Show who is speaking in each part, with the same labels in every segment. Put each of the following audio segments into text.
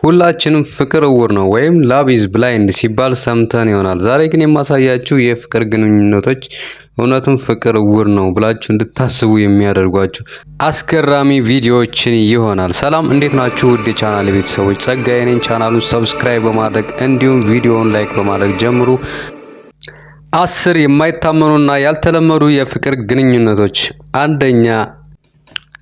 Speaker 1: ሁላችንም ፍቅር እውር ነው ወይም love is blind ሲባል ሰምተን ይሆናል። ዛሬ ግን የማሳያችሁ የፍቅር ግንኙነቶች እውነትም ፍቅር እውር ነው ብላችሁ እንድታስቡ የሚያደርጓችሁ አስገራሚ ቪዲዮዎችን ይሆናል። ሰላም፣ እንዴት ናችሁ? ውድ የቻናል ቤተሰቦች፣ ጸጋዬ ነኝ። ቻናሉን subscribe በማድረግ እንዲሁም ቪዲዮውን like በማድረግ ጀምሩ። 10 የማይታመኑና ያልተለመዱ የፍቅር ግንኙነቶች። አንደኛ፣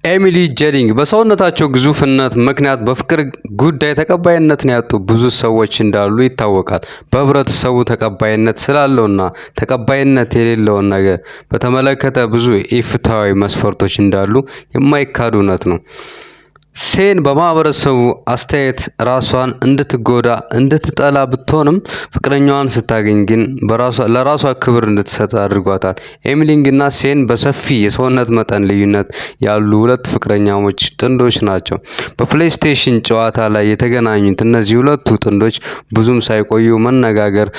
Speaker 1: ኤሚሊ ጀሊንግ። በሰውነታቸው ግዙፍነት ምክንያት በፍቅር ጉዳይ ተቀባይነትን ያጡ ብዙ ሰዎች እንዳሉ ይታወቃል። በህብረተሰቡ ተቀባይነት ስላለውና ተቀባይነት የሌለውን ነገር በተመለከተ ብዙ ኢፍትሐዊ መስፈርቶች እንዳሉ የማይካድ እውነት ነው። ሴን በማህበረሰቡ አስተያየት ራሷን እንድትጎዳ እንድትጠላ ብትሆንም ፍቅረኛዋን ስታገኝ ግን ለራሷ ክብር እንድትሰጥ አድርጓታል። ኤሚሊንግ እና ሴን በሰፊ የሰውነት መጠን ልዩነት ያሉ ሁለት ፍቅረኛሞች ጥንዶች ናቸው። በ PlayStation ጨዋታ ላይ የተገናኙት እነዚህ ሁለቱ ጥንዶች ብዙም ሳይቆዩ መነጋገር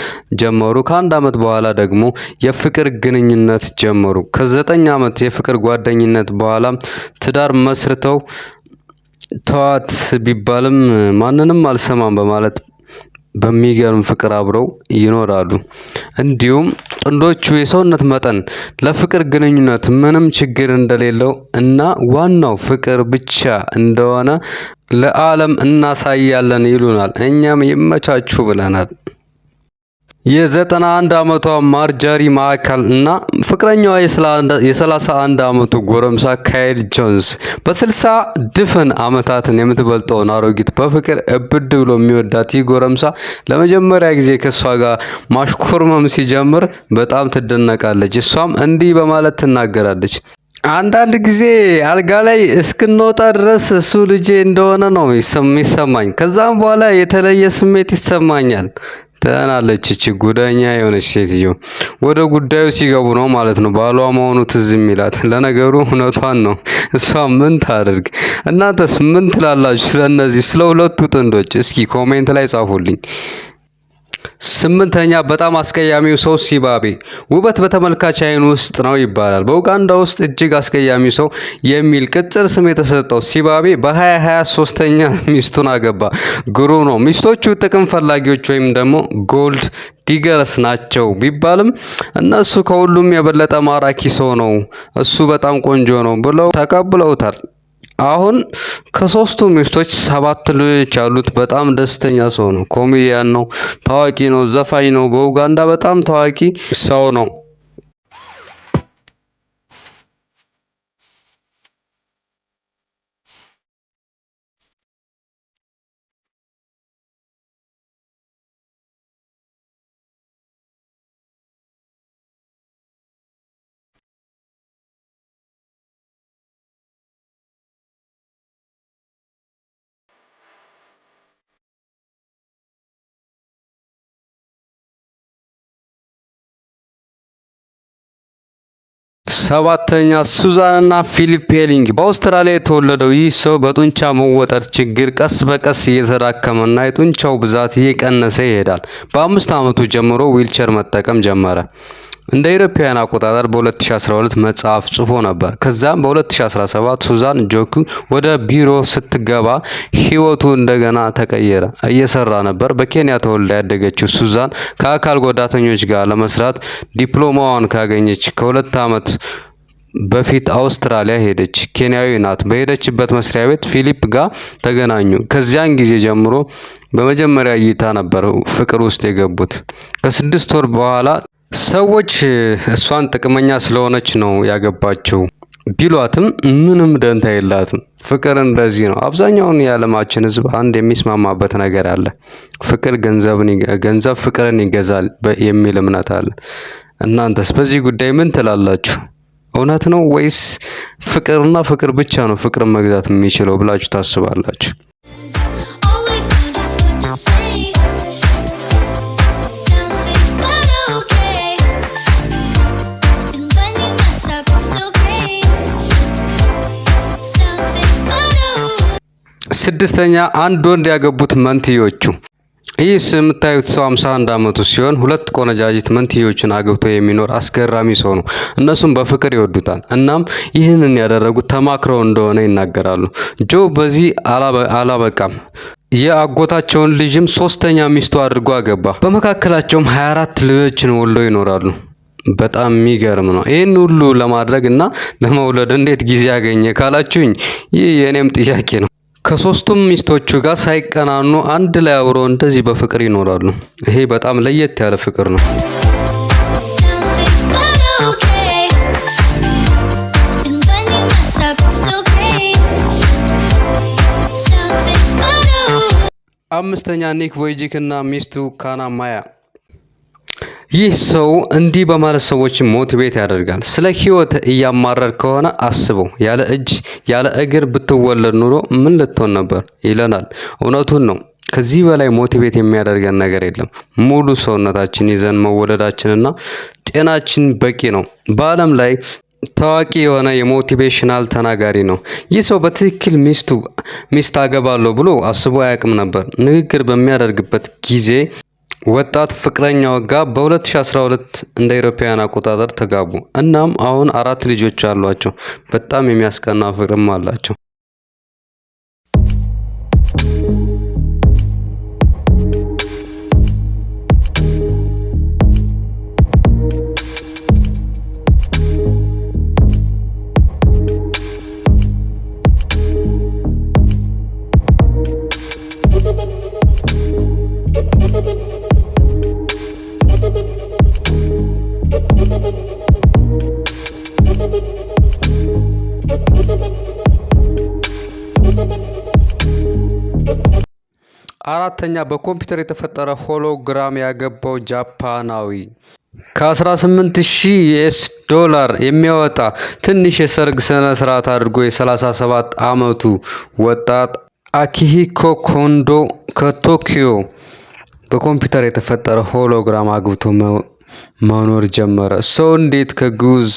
Speaker 1: ጀመሩ። ከአንድ ዓመት በኋላ ደግሞ የፍቅር ግንኙነት ጀመሩ። ከ9 ዓመት የፍቅር ጓደኝነት በኋላም ትዳር መስርተው ተዋት ቢባልም ማንንም አልሰማም በማለት በሚገርም ፍቅር አብረው ይኖራሉ። እንዲሁም ጥንዶቹ የሰውነት መጠን ለፍቅር ግንኙነት ምንም ችግር እንደሌለው እና ዋናው ፍቅር ብቻ እንደሆነ ለዓለም እናሳያለን ይሉናል። እኛም ይመቻችሁ ብለናል። የ91 ዓመቷ ማርጀሪ ማዕከል እና ፍቅረኛዋ የ31 ዓመቱ ጎረምሳ ካይል ጆንስ። በ60 ድፍን ዓመታትን የምትበልጠውን አሮጊት በፍቅር እብድ ብሎ የሚወዳት ይህ ጎረምሳ ለመጀመሪያ ጊዜ ከእሷ ጋር ማሽኮርመም ሲጀምር በጣም ትደነቃለች። እሷም እንዲህ በማለት ትናገራለች። አንዳንድ ጊዜ አልጋ ላይ እስክንወጣ ድረስ እሱ ልጄ እንደሆነ ነው የሚሰማኝ። ከዛም በኋላ የተለየ ስሜት ይሰማኛል ትላለች እቺ ጉደኛ የሆነች ሴትዮ። ወደ ጉዳዩ ሲገቡ ነው ማለት ነው ባሏ መሆኑ ትዝ የሚላት። ለነገሩ እውነቷን ነው። እሷ ምን ታደርግ? እናንተስ ምን ትላላችሁ ስለነዚህ ስለ ሁለቱ ጥንዶች? እስኪ comment ላይ ጻፉልኝ። ስምንተኛ፣ በጣም አስቀያሚው ሰው ሲባቤ። ውበት በተመልካች አይን ውስጥ ነው ይባላል። በኡጋንዳ ውስጥ እጅግ አስቀያሚው ሰው የሚል ቅጽል ስም የተሰጠው ሲባቤ በ2023 ሶስተኛ ሚስቱን አገባ። ግሩም ነው። ሚስቶቹ ጥቅም ፈላጊዎች ወይም ደግሞ gold diggers ናቸው ቢባልም እነሱ ከሁሉም የበለጠ ማራኪ ሰው ነው፣ እሱ በጣም ቆንጆ ነው ብለው ተቀብለውታል። አሁን ከሶስቱ ሚስቶች ሰባት ልጆች ያሉት በጣም ደስተኛ ሰው ነው። ኮሜዲያን ነው፣ ታዋቂ ነው፣ ዘፋኝ ነው። በኡጋንዳ በጣም ታዋቂ ሰው ነው። ሰባተኛ፣ ሱዛን እና ፊሊፕ ኤሊንግ። በአውስትራሊያ የተወለደው ይህ ሰው በጡንቻ መወጠር ችግር ቀስ በቀስ እየተዳከመና የጡንቻው ብዛት እየቀነሰ ይሄዳል። በ5 ዓመቱ ጀምሮ ዊልቸር መጠቀም ጀመረ። እንደ አውሮፓውያን አቆጣጠር በ2012 መጽሐፍ ጽፎ ነበር። ከዛም በ2017 ሱዛን ጆኩ ወደ ቢሮ ስትገባ ህይወቱ እንደገና ተቀየረ። እየሰራ ነበር። በኬንያ ተወልዳ ያደገችው ሱዛን ከአካል ጉዳተኞች ጋር ለመስራት ዲፕሎማዋን ካገኘች ከ2 ዓመት በፊት አውስትራሊያ ሄደች። ኬንያዊ ናት። በሄደችበት መስሪያ ቤት ፊሊፕ ጋር ተገናኙ። ከዚያን ጊዜ ጀምሮ በመጀመሪያ እይታ ነበር ፍቅር ውስጥ የገቡት። ከ6 ወር በኋላ ሰዎች እሷን ጥቅመኛ ስለሆነች ነው ያገባችው ቢሏትም ምንም ደንታ የላትም። ፍቅር እንደዚህ ነው። አብዛኛውን የዓለማችን ሕዝብ አንድ የሚስማማበት ነገር አለ። ፍቅር ገንዘብን ገንዘብ ፍቅርን ይገዛል የሚል እምነት አለ። እናንተስ በዚህ ጉዳይ ምን ትላላችሁ? እውነት ነው ወይስ ፍቅርና ፍቅር ብቻ ነው ፍቅርን መግዛት የሚችለው ብላችሁ ታስባላችሁ?
Speaker 2: Always know just what to say. Sounds fake, but okay. And when you mess up, it's still great. Sounds fake, but okay.
Speaker 1: ስድስተኛ፣ አንድ ወንድ ያገቡት መንትዮቹ። ይህ የምታዩት ሰው 51 ዓመቱ ሲሆን ሁለት ቆነጃጅት መንትዮችን አግብቶ የሚኖር አስገራሚ ሰው ነው። እነሱም በፍቅር ይወዱታል። እናም ይህንን ያደረጉት ተማክረው እንደሆነ ይናገራሉ። ጆ በዚህ አላበቃም። የአጎታቸውን ልጅም ሶስተኛ ሚስቱ አድርጎ አገባ። በመካከላቸውም 24 ልጆችን ወልደው ይኖራሉ። በጣም የሚገርም ነው። ይህን ሁሉ ለማድረግ እና ለመውለድ እንዴት ጊዜ ያገኘ ካላችሁኝ ይህ የእኔም ጥያቄ ነው። ከሶስቱም ሚስቶቹ ጋር ሳይቀናኑ አንድ ላይ አብሮ እንደዚህ በፍቅር ይኖራሉ። ይሄ በጣም ለየት ያለ ፍቅር ነው።
Speaker 2: Sounds fake, but okay. And when you mess up, it's still great. Sounds fake, but okay.
Speaker 1: አምስተኛ፣ ኒክ ቮይጂክ እና ሚስቱ ካና ማያ። ይህ ሰው እንዲህ በማለት ሰዎችን motivate ያደርጋል። ስለ ህይወት እያማረርክ ከሆነ አስበው፣ ያለ እጅ ያለ እግር ብትወለድ ኑሮ ምን ልትሆን ነበር ይለናል። እውነቱን ነው። ከዚህ በላይ motivate የሚያደርገን ነገር የለም። ሙሉ ሰውነታችን ይዘን መወለዳችንና ጤናችን በቂ ነው። በዓለም ላይ ታዋቂ የሆነ የ motivational ተናጋሪ ነው። ይህ ሰው በትክክል ሚስት አገባለሁ ብሎ አስቦ አያውቅም ነበር። ንግግር በሚያደርግበት ጊዜ ወጣት ፍቅረኛው ጋር በ2012 እንደ አውሮፓውያን አቆጣጠር ተጋቡ። እናም አሁን አራት ልጆች አሏቸው። በጣም የሚያስቀና ፍቅርም አላቸው። አራተኛ፣ በኮምፒውተር የተፈጠረ hologram ያገባው ጃፓናዊ። ከ18,000 US ዶላር የሚያወጣ ትንሽ የሰርግ ስነ ስርዓት አድርጎ የ37 ዓመቱ ወጣት አኪሂኮ ኮንዶ ከቶኪዮ በኮምፒውተር የተፈጠረ hologram አግብቶ መኖር ጀመረ። ሰው እንዴት ከግዑዝ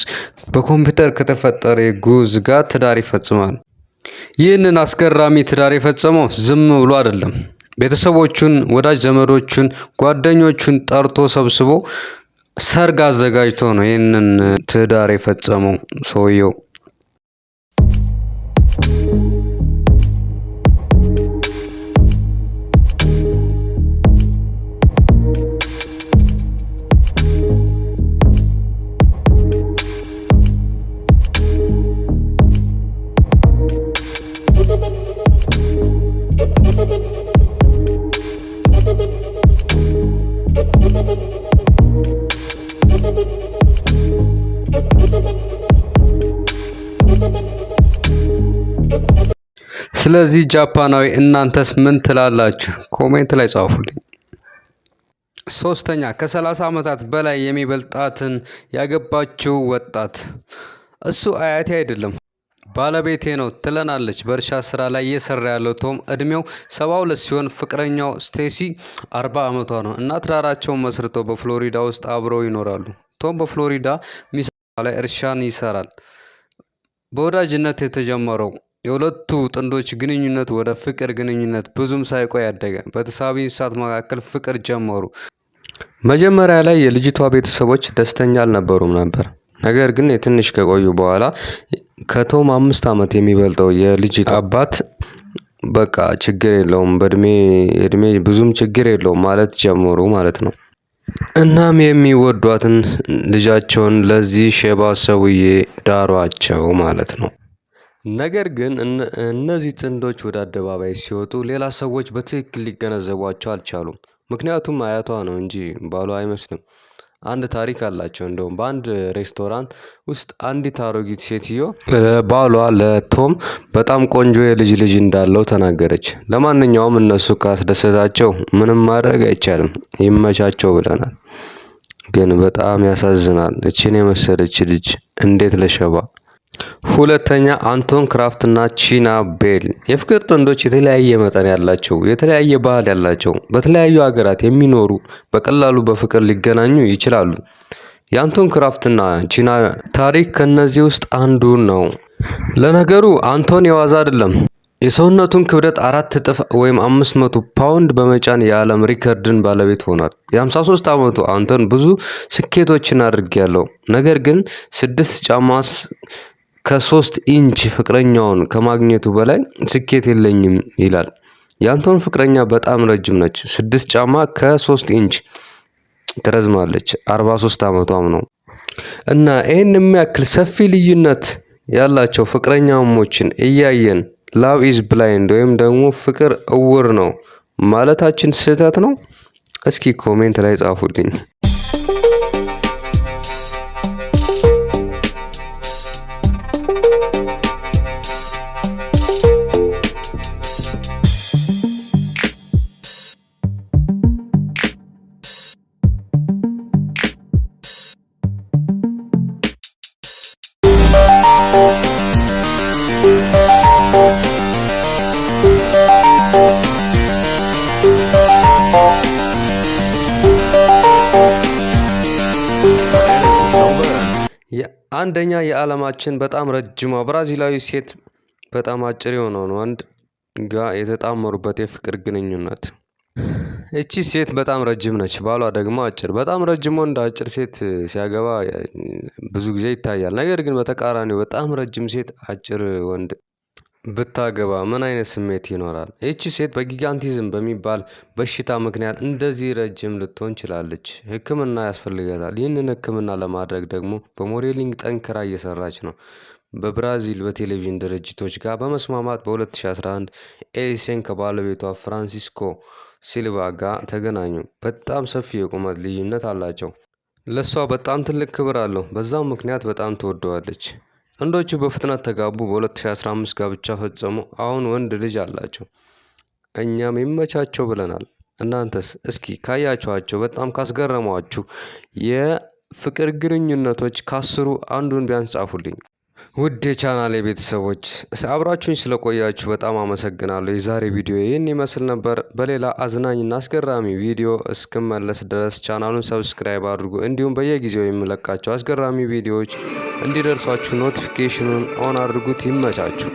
Speaker 1: በኮምፒውተር ከተፈጠረ የግዑዝ ጋር ትዳር ይፈጽማል? ይህንን አስገራሚ ትዳር የፈጸመው ዝም ብሎ አይደለም። ቤተሰቦቹን፣ ወዳጅ ዘመዶቹን፣ ጓደኞቹን ጠርቶ ሰብስቦ ሰርግ አዘጋጅቶ ነው ይህንን ትዳር የፈጸመው ሰውየው። ስለዚህ ጃፓናዊ እናንተስ ምን ትላላችሁ? Comment ላይ ጻፉልኝ። ሶስተኛ፣ ከ30 ዓመታት በላይ የሚበልጣትን ያገባችው ወጣት። እሱ አያቴ አይደለም ባለቤቴ ነው ትለናለች። በእርሻ ስራ ላይ እየሰራ ያለው ቶም እድሜው 72 ሲሆን ፍቅረኛው ስቴሲ 40 ዓመቷ ነው እና ትዳራቸውን መስርተው በፍሎሪዳ ውስጥ አብረው ይኖራሉ። ቶም በፍሎሪዳ ሚሳ ላይ እርሻን ይሰራል። በወዳጅነት የተጀመረው የሁለቱ ጥንዶች ግንኙነት ወደ ፍቅር ግንኙነት ብዙም ሳይቆይ አደገ። በተሳቢ እንስሳት መካከል ፍቅር ጀመሩ። መጀመሪያ ላይ የልጅቷ ቤተሰቦች ደስተኛ አልነበሩም ነበር። ነገር ግን የትንሽ ከቆዩ በኋላ ከቶም 5 ዓመት የሚበልጠው የልጅቷ አባት በቃ ችግር የለውም፣ በእድሜ እድሜ ብዙም ችግር የለውም ማለት ጀመሩ ማለት ነው። እናም የሚወዷትን ልጃቸውን ለዚህ ሼባ ሰውዬ ዳሯቸው ማለት ነው። ነገር ግን እነዚህ ጥንዶች ወደ አደባባይ ሲወጡ ሌላ ሰዎች በትክክል ሊገነዘቧቸው አልቻሉም። ምክንያቱም አያቷ ነው እንጂ ባሏ አይመስልም። አንድ ታሪክ አላቸው። እንደውም በአንድ ሬስቶራንት ውስጥ አንዲት አሮጊት ሴትዮ ለባሏ ለቶም በጣም ቆንጆ የልጅ ልጅ እንዳለው ተናገረች። ለማንኛውም እነሱ ካስደሰታቸው ምንም ማድረግ አይቻልም፣ ይመቻቸው ብለናል። ግን በጣም ያሳዝናል። እችን የመሰለች ልጅ እንዴት ለሸባ። ሁለተኛ፣ አንቶን ክራፍት እና ቺና ቤል። የፍቅር ጥንዶች የተለያየ መጠን ያላቸው፣ የተለያየ ባህል ያላቸው፣ በተለያዩ ሀገራት የሚኖሩ በቀላሉ በፍቅር ሊገናኙ ይችላሉ። የአንቶን ክራፍት እና ቺና ታሪክ ከነዚህ ውስጥ አንዱ ነው። ለነገሩ አንቶን የዋዛ አይደለም። የሰውነቱን ክብደት 4 እጥፍ ወይም 500 ፓውንድ በመጫን የዓለም ሪከርድን ባለቤት ሆኗል። የ53 ዓመቱ አንቶን ብዙ ስኬቶችን አድርጌያለሁ፣ ነገር ግን 6 ጫማ ከ3 ኢንች ፍቅረኛውን ከማግኘቱ በላይ ስኬት የለኝም ይላል። የአንቶን ፍቅረኛ በጣም ረጅም ነች። 6 ጫማ ከ3 ኢንች ትረዝማለች። 43 ዓመቷም ነው። እና ይህን የሚያክል ሰፊ ልዩነት ያላቸው ፍቅረኛሞችን እያየን love is blind ወይም ደግሞ ፍቅር እውር ነው ማለታችን ስህተት ነው? እስኪ comment ላይ ጻፉልኝ። አንደኛ የዓለማችን በጣም ረጅሟ ብራዚላዊ ሴት በጣም አጭር የሆነውን ወንድ ጋር የተጣመሩበት የፍቅር ግንኙነት። እቺ ሴት በጣም ረጅም ነች፣ ባሏ ደግሞ አጭር። በጣም ረጅም ወንድ አጭር ሴት ሲያገባ ብዙ ጊዜ ይታያል። ነገር ግን በተቃራኒው በጣም ረጅም ሴት አጭር ወንድ ብታገባ ምን አይነት ስሜት ይኖራል? ይቺ ሴት በ gigantism በሚባል በሽታ ምክንያት እንደዚህ ረጅም ልትሆን ችላለች። ሕክምና ያስፈልጋታል። ይህንን ሕክምና ለማድረግ ደግሞ በ modeling ጠንክራ እየሰራች ነው። በብራዚል በቴሌቪዥን ድርጅቶች ጋር በመስማማት በ2011 ኤሊሴን ከባለቤቷ ፍራንሲስኮ ሲልቫ ጋር ተገናኙ። በጣም ሰፊ የቁመት ልዩነት አላቸው። ለእሷ በጣም ትልቅ ክብር አለው። በዛም ምክንያት በጣም ትወደዋለች። ጥንዶቹ በፍጥነት ተጋቡ። በ2015 ጋብቻ ፈጸሙ። አሁን ወንድ ልጅ አላቸው። እኛም ይመቻቸው ብለናል። እናንተስ እስኪ ካያችኋቸው በጣም ካስገረሟችሁ የፍቅር ግንኙነቶች ከ10ሩ አንዱን ቢያንስ ጻፉልኝ። ውድ የቻናሌ ቤተሰቦች አብራችሁኝ ስለቆያችሁ በጣም አመሰግናለሁ። የዛሬ ቪዲዮ ይህን ይመስል ነበር። በሌላ አዝናኝና አስገራሚ ቪዲዮ እስክመለስ ድረስ ቻናሉን subscribe አድርጉ። እንዲሁም በየጊዜው የምለቃቸው አስገራሚ ቪዲዮዎች እንዲደርሷችሁ notification ኑን on አድርጉት። ይመቻችሁ።